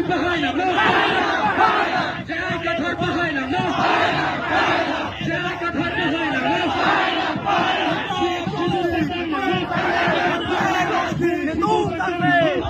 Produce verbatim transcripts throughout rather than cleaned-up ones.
Pahai nanglo. J I Kathar pahai nanglo. J I Kathar pahai nanglo. Hindu Congress. Hindu Congress.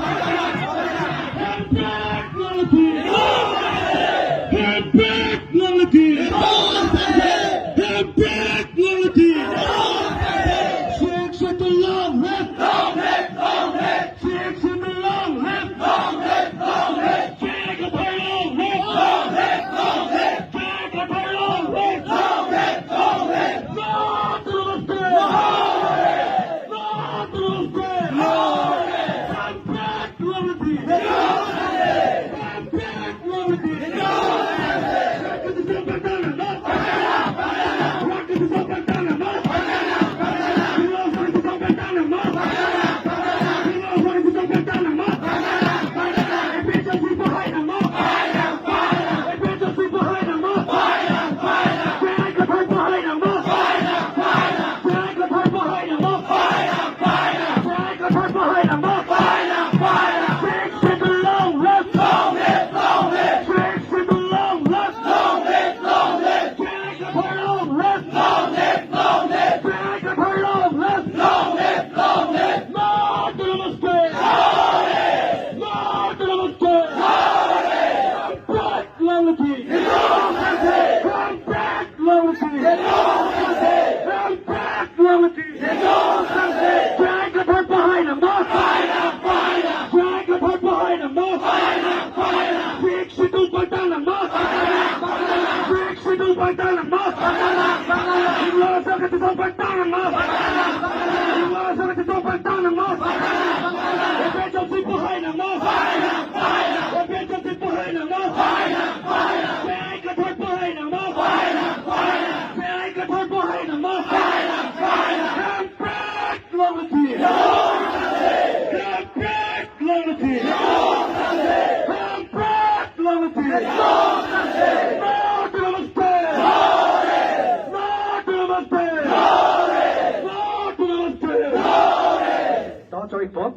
Sixth Schedule long live! Long live, long live! Sixth Schedule long live! Long live, long live! J I Kathar long live! Long live, long live! J I Kathar long live! Long live, long live! No to the state! No! No to the state! No! Come back, Lord! Come back! Sixth Schedule long live! Long live, long live! Sixth Schedule long live! Long live, long live! J I Kathar long live! Long live, long live! J I Kathar long live! Long live, long live! No to the state! No to the state! Come back, Lord! Come back, Lord! Come back, Lord! J I Kathar pahai nangma! J I Kathar pahai nangma! Sixth Schedule pangtang nangma! Sixth Schedule pangtang nangma! Hindu Congress pangtang nangma! Hindu Congress pangtang nangma! A P H L C pahai nangma! A P H L C pahai nangma! J I Kathar pahai nangma! J I Kathar pahai nangma! Come back, Longdi! Come back, Longdi! Come back, Longdi! No to the state! No to the state! No to the state! To choi pop.